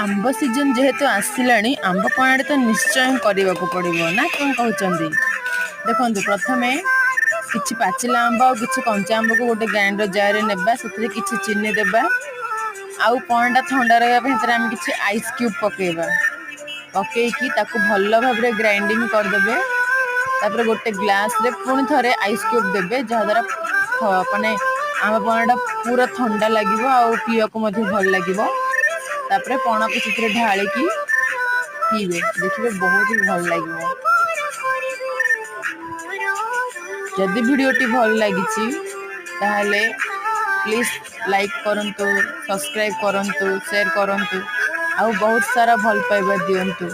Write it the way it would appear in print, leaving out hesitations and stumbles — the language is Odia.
ଆମ୍ବ ସିଜନ୍ ଯେହେତୁ ଆସିଲାଣି, ଆମ୍ବ ପଣାଟା ତ ନିଶ୍ଚୟ କରିବାକୁ ପଡ଼ିବ ନା କ'ଣ କହୁଛନ୍ତି? ଦେଖନ୍ତୁ, ପ୍ରଥମେ କିଛି ପାଚିଲା ଆମ୍ବ ଆଉ କିଛି କଞ୍ଚା ଆମ୍ବକୁ ଗୋଟେ ଗ୍ରାଇଣ୍ଡର ଜାରରେ ନେବା। ସେଥିରେ କିଛି ଚିନି ଦେବା ଆଉ ପଣାଟା ଥଣ୍ଡା ରହିବା ପାଇଁ ସେଥିରେ ଆମେ କିଛି ଆଇସ୍ କ୍ୟୁବ୍ ପକାଇବା। ପକେଇକି ତାକୁ ଭଲ ଭାବରେ ଗ୍ରାଇଣ୍ଡିଙ୍ଗ କରିଦେବେ। ତାପରେ ଗୋଟେ ଗ୍ଲାସରେ ପୁଣି ଥରେ ଆଇସ୍ କ୍ୟୁବ୍ ଦେବେ, ଯାହାଦ୍ୱାରା ମାନେ ଆମ୍ବ ପଣାଟା ପୁରା ଥଣ୍ଡା ଲାଗିବ ଆଉ ପିଇବାକୁ ମଧ୍ୟ ଭଲ ଲାଗିବ। ତାପରେ ପଣାକୁ ସେଥିରେ ଢାଳିକି ପିଇବେ, ଦେଖିବେ ବହୁତ ହି ଭଲ ଲାଗିବ। ଯଦି ଭିଡ଼ିଓଟି ଭଲ ଲାଗିଛି, ତାହେଲେ ପ୍ଲିଜ୍ ଲାଇକ୍ କରନ୍ତୁ, ସବସ୍କ୍ରାଇବ୍ କରନ୍ତୁ, ସେୟାର କରନ୍ତୁ ଆଉ ବହୁତ ସାରା ଭଲ ପାଇବା ଦିଅନ୍ତୁ।